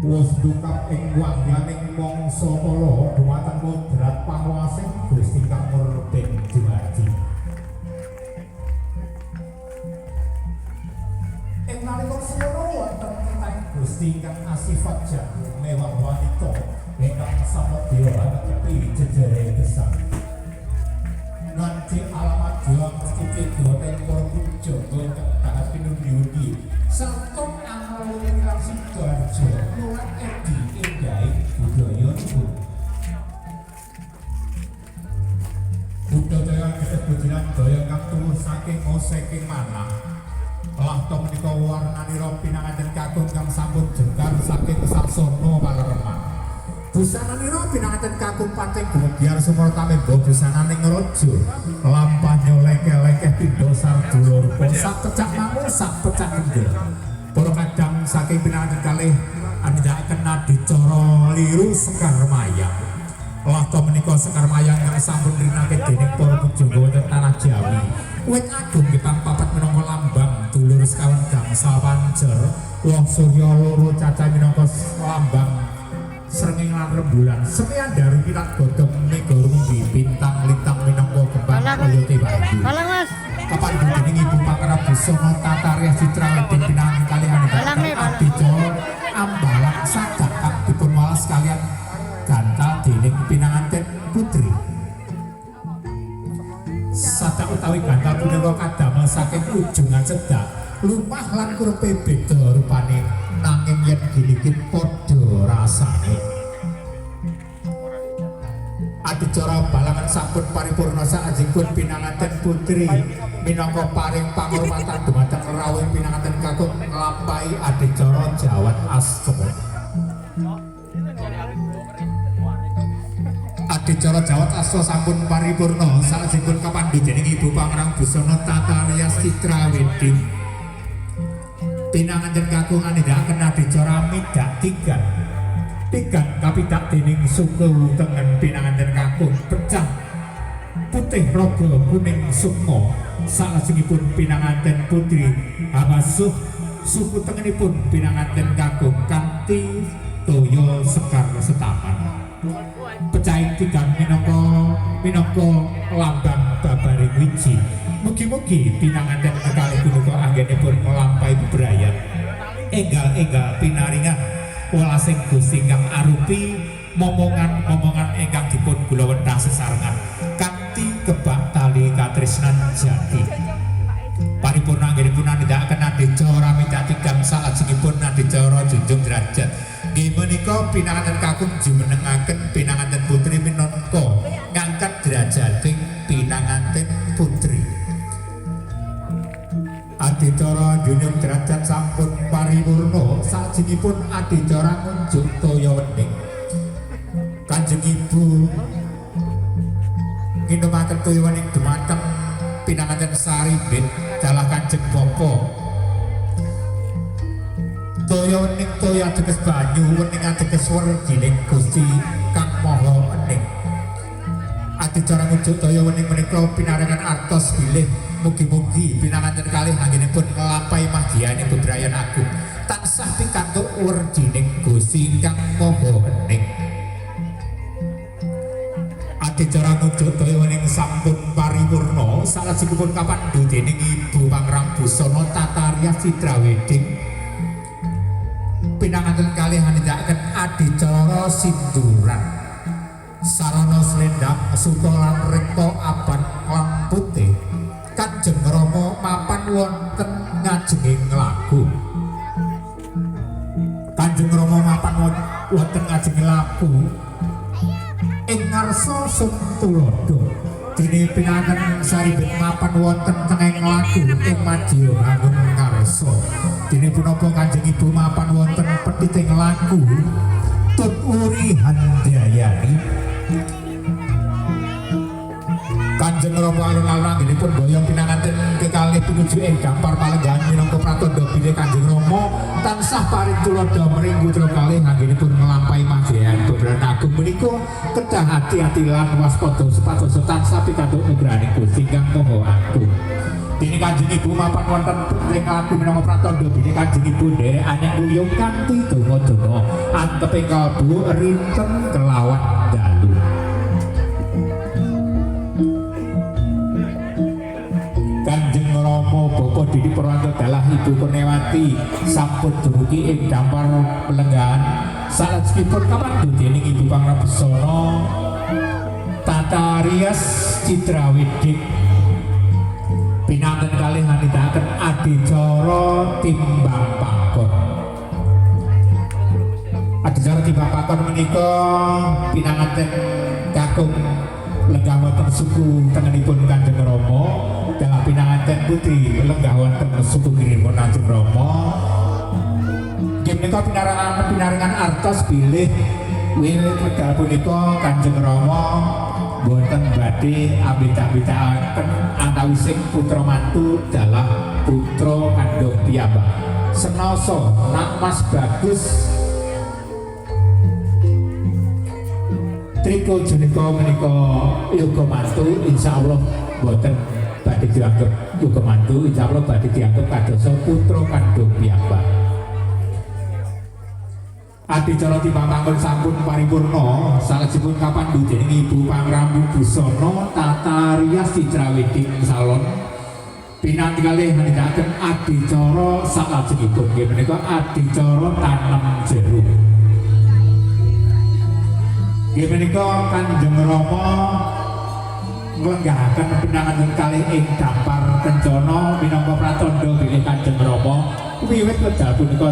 Wus dukap ing wahyaning mangsa kala dhumateng kodrat panguwasing Gusti kang murbeng dumadi. Ing nalika semono wonten titahing Gusti kang asifat jago mewah wanita ingkang samedya anepi jejere gesang. Nganti alamat dewa mesti beda teng para pujangga ingkang banget pinundi-undi. Sarta anglung lan Sidoarjo luwat edi endahing budayanipun. Budaya ketep bujiran daya kang tuwuh saking oseking manah. Lah to menika warnanira pinanganten kakung kang sampun jengkar saking sasana palereman. Busananira pinanganten kakung pating gumebyar sumara tamemba busananing raja. Lampah nyoleke-lekeh pindha sardula rupa sak pecak mangu sak pecak kendel. Para kadang saking pinanganten kalih anindakaken adicara liru Sekar Mayang. Lah to menika Sekar Mayang kang sampun rinake dening para pujangga wonten tanah Jawi. Wit agung gepang papat minangka lambang dulur sekawan gangsal panjer, woh surya loro cacah minangka lambang srengenge lan rembulan. Semiandaru kilat godhong mega rumbi bintang lintang minangka kembang oyote bayu. Balang Mas. Kapanggih dening Ibu Pangeran Busana Tata Rias Citra Wedding pinanganten kalihan Balang nih, balang. adicara ambalang sadak kang dipun walas kalian gantal dening pinanganten putri. Sadak utawi gantal punika kadamel saking ujungan sedak, lumah lan kurepe beda rupane nanging yen giligit padha rasane. Adicara balangan sampun paripurna salajengipun pinanganten putri minangka paring pangurmatan dumateng rawuh pinanganten kakung nglampahi adicara jawat asta. Adicara jawat asta sampun paripurna salajengipun kapandhu dening Ibu Pangerang Busana Tata Rias Citra Wedding. Pinanganten kakung anindakaken adicara midak tigan. Tigan kapidak dening suku tengen pinanganten kakung pecah putih raga kuning sukma salajengipun pinanganten putri abasuh suku tengenipun pinanganten kakung kanthi toya sekar setaman. Pecahing tigan minangka minangka lambang babaring wiji. Mugi-mugi pinanganten kekalih punika anggenipun nglampahi bebrayan enggal-enggal pinaringan welasing Gusti ingkang arupi momongan-momongan ingkang dipun gulawentah sesarengan kanthi kebak tali katresnan jati. Paripurna anggenipun anindakaken adicara midak tigang salajengipun adicara junjung derajat. Nggih menika pinanganten kakung jumenengaken pinanganten putri minangka ngangkat derajating pinanganten putri. Adicara junjung derajat sampun paripurna salajengipun adicara ngunjuk toya wening. Kanjeng Ibu nginumaken toya wening dumateng pinanganten Saribin dalah Kanjeng Bapa. Toya wening toya ateges banyu, wening ateges wergining Gusti Kang Maha Ening. Adicara ngunjuk toya wening menika pinaringan artos bilih mugi-mugi pinanganten kalih anggenipun nglampahi madyaning bebrayan agung tansah pikantuk werdining Gusti ingkang Maha Ening. Adicara ngunjuk toya wening sampun paripurna salajengipun kapandhu dening Ibu Pangerang Busana Tata Rias Citra Wedding. Pinanganten kalih anindakaken adicara sinduran. Sarana slendang suta lan rekta abang lan putih. Kanjeng Rama mapan wonten ngajenging laku. Kanjeng Rama mapan wonten ngajenging laku ing ngarsa Sung Tuladha. Dene pinanganten Saribet mapan wonten tengahing laku ing madya bangun ngarsa. Dene punapa Kanjeng Ibu mapan wonten pethiting laku tut wuri handayani. Kanjeng Rama alun-alun anggenipun boyong pinanganten kekalih pinuju ing gampar palenggahan minangka pratandha bilih Kanjeng Rama tansah paring tuladha mring putra kalih anggenipun nglampahi madyayan bebrayan agung menika kedah ati-ati lan waspada supados tansah pikantuk nugrahaning Gusti Kang Maha Agung. Dene Kanjeng Ibu mapan wonten ing laku minangka pratandha bilih Kanjeng Ibu nderek anyang wuyung kanthi donga-donga anteping kalbu rinten kelawan dalu. Kanjeng Rama Bapak Didi Purwanto dalah Ibu Kurniawati sampun dumugi ing dampar pelenggahan salajengipun kapandhut dening Ibu Pangrabesana Tata Rias Citra Wedding pinanten kalih anitaken adicara timbang pakon. Adicara timbang pakon menika pinanganten kakung lenggah wonten suku tengenipun Kanjeng Rama dalah pinanganten putri lenggah wonten suku kirinipun Kanjeng Rama. Nggih menika pinaringan artos bilih wiwit wekdal punika Kanjeng Rama boten badhe ambeda-ambedakaken antawising putra mantu dalah putra kandung piyambak. Senaosa nak Mas Bagus Triko Juniko menika yoga mantu, insyaallah boten badhe dianggep yoga mantu, insyaallah badhe dianggep kadosa putra kandung piyambak. Adicara timbang panggon sampun paripurna, salajengipun kapandhu dening Ibu Pangrambu Busana Tata Rias Citra Wedding Salon pinanti kalih nindakaken adicara salajengipun nggih menika adicara tanem jeruk. Nggih menika Kanjeng Rama nglenggahaken pinanganten kalih ing dampar kencana minangka pratandha bilih Kanjeng Rama wiwit wekdal punika